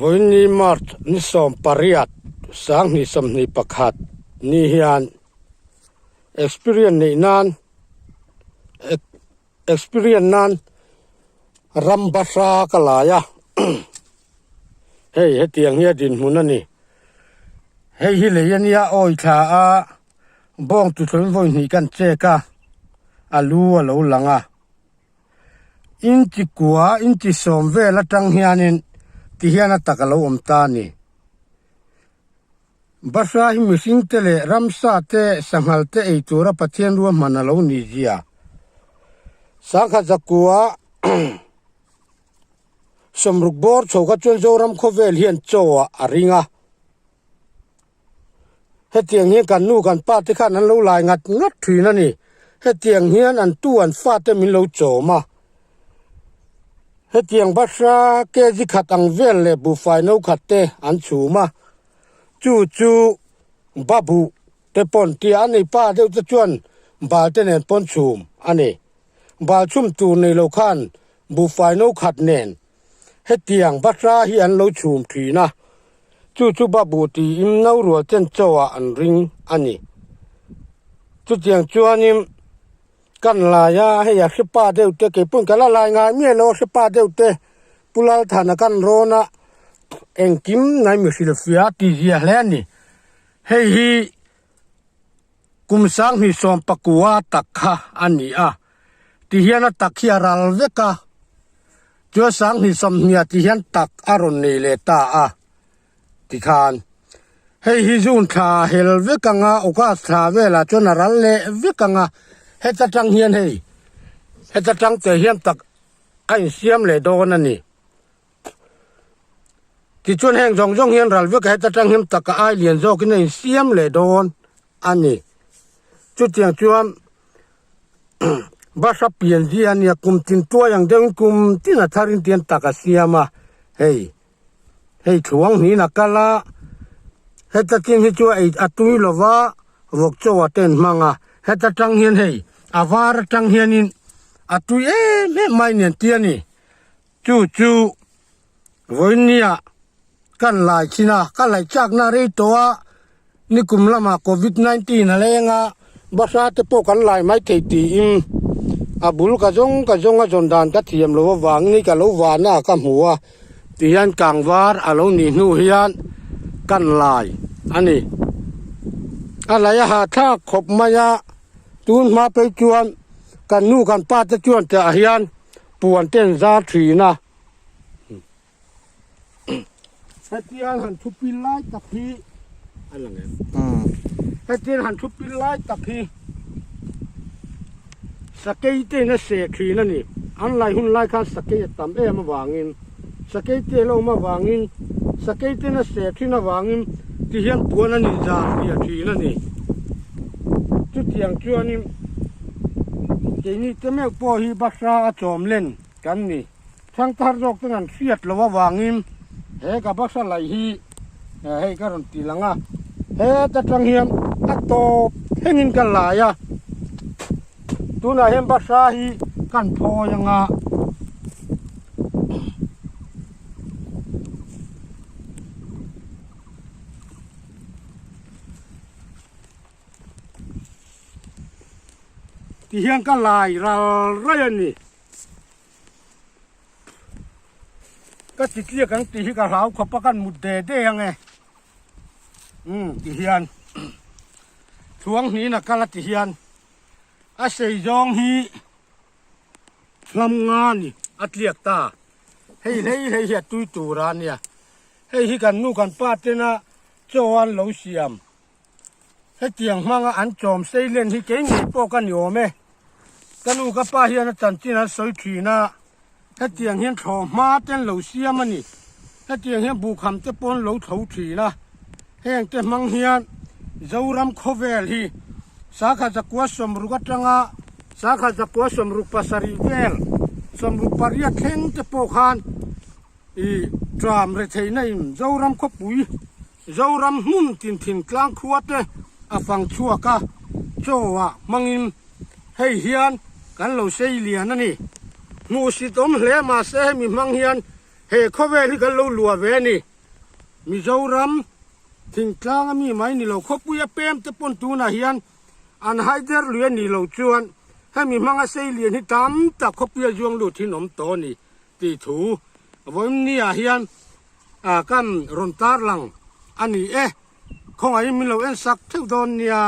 Vawiinni March ni 18, 2021 ni hian experience neih nan experience nan ram bahra ka lai a hei hetiang hi a dinhmun a ni hei hi lei ania awi thla a bawng tuthlawin vawi hnih kan check a a lu a lo lang a. Inti kua, inti sawm vel atang hianin ti hian a tak a lo awm ta a ni. Bahra hi mihring te leh ramsa te, sanghal te ei tura Pathian ruahman a lo ni zia. Sangkhat zakua sawmruk bawr chho kha chuan Zoram khawvel hian chaw ah a ring a. Hetiang hian kan nu kan pa te khan an lo lai ngat ngat thin a ni. Hetiang hian an tu an fate min lo chawm a. Hetiang bahra kg khat ang vel leh buhfai no khat te an chhum a. Chu chu babu te pawn tia a nei pa deuh te chuan bal te nen pawn chhum a ni. Bal chhum tur nei lo khan buhfai no khat nen Hetiang bahra hi an lo chhum thin a, chu chu babu tiin no rual chen chauhah an ring a ni. Chutiang chuanin kan lai a, hei a hrepa deuh te, keipawhin ka la lai ngai miah lo a hrepa deuh te, Pu Lalthana kan rawn a, engkim nai mi hrilhfiah a tizia hle a ni. Hei hi kum 2019 tak kha a ni a. Ti hian a tak hi a ral vek a, chuan 2020 ti hian tak a rawn nei leh ta a tikhan hei hi June thla a hel vek ang a, August thla velah chuan a ral leh vek ang a, heta tang hian hei heta tang te hian tak a insiam leh dawn a ni. Tichuan heng zawng zawng hian ral vek a heta tang hian tak a ai lian zawkin a insiam leh dawn a ni. Chutiang chuan Bahra pian zia a nia, kum tin tuai ang deuhin kum tin a tharin tian tak a siam a, hei hei thluang hnin a kal a, heta chin hi chu ei a tui lo va, vawk chaw a ten hmang a, heta tang hian hei a var atang hianin a tui em em mai nen tia ni. Chu chu vawinia kan lai thin a, ka laih chakna rei tawh a, nikum lamah covid 19 a leng a, bahra te pawh kan lai mai thei tiin a bul ka zawng ka zawng a zawn dan ka thiam loh avangin hei ka lo vana a ka hmu a tihian kangvar a lo nih hnu hian kan lai a ni. A laih a hahthlak khawp mai a, tun hma phei chuan kan nu kan pa te chuan tah hian. Puan te an zar thin a. Hetiang han thu pil lai tak hi a lang em? Hetiang han thu pil lai tak hi sakei te in a seh thin a ni. An lai hun lai khan sakei a tam em avangin sakei te a lo awm avangin sakei te in a seh thin avangin tihian puan an inzar fiah thin a ni. Chutiang chuanin keini te meuh pawh hi bahra a chawm len kan ni. Thangthar zawk ten an hriat loh avangin he ka bahra laih hi hei ka rawn ti lang a, heta tang hian a tawp thlengin ka lai a, tunah hian bahra hi kan phawi ang a. Ti hian ka lai ral rai a ni. Ka ti tliak ang tih hi ka hlau khawp a kan mut de de ang e. Umm ti hian thuang hnin a kal a ti hian a sei zawng hi hlam nga ni a tliak ta. Hei hlei hlei hi a tui tur a nia. Hei hi kan nu kan pa tena chaw an lo siam. Hetiang hmanga an chawm sei len hi kei ngei pawh ka ni awm e. Ka nu ka pa hian a chanchin an sawi thin a, hetiang hian thlawh hma te an lo siam a ni. Hetiang hian buhkham te pawh an lo thlo thin a. Heng te hmang hian Zoram khawvel hi sakha zakua 60 atanga sakha zakua 67 vel, 68 thleng te pawh khan ih tram retheihna in Zoram khawpui Zoram hmun tin thingtlang khua te a fang chhuak a, chaw ah hmangin hei hian kan lo sei lian a ni. Hmuhsit awm hle mahse hemi hmang hian he khawvel hi kan lo luah ve a ni. Mizoram thingtlang a mi mai ni lo khawpuia pem te pawn tunah hian an haider lui a nih loh chuan hemi hmanga seilian hi tam tak khawpuia zuang lut hi an awm tawh a ni tih thu vawiin hian kan rawn tarlang a ni e. Khawngaihin min lo en sak theuh dawn nia.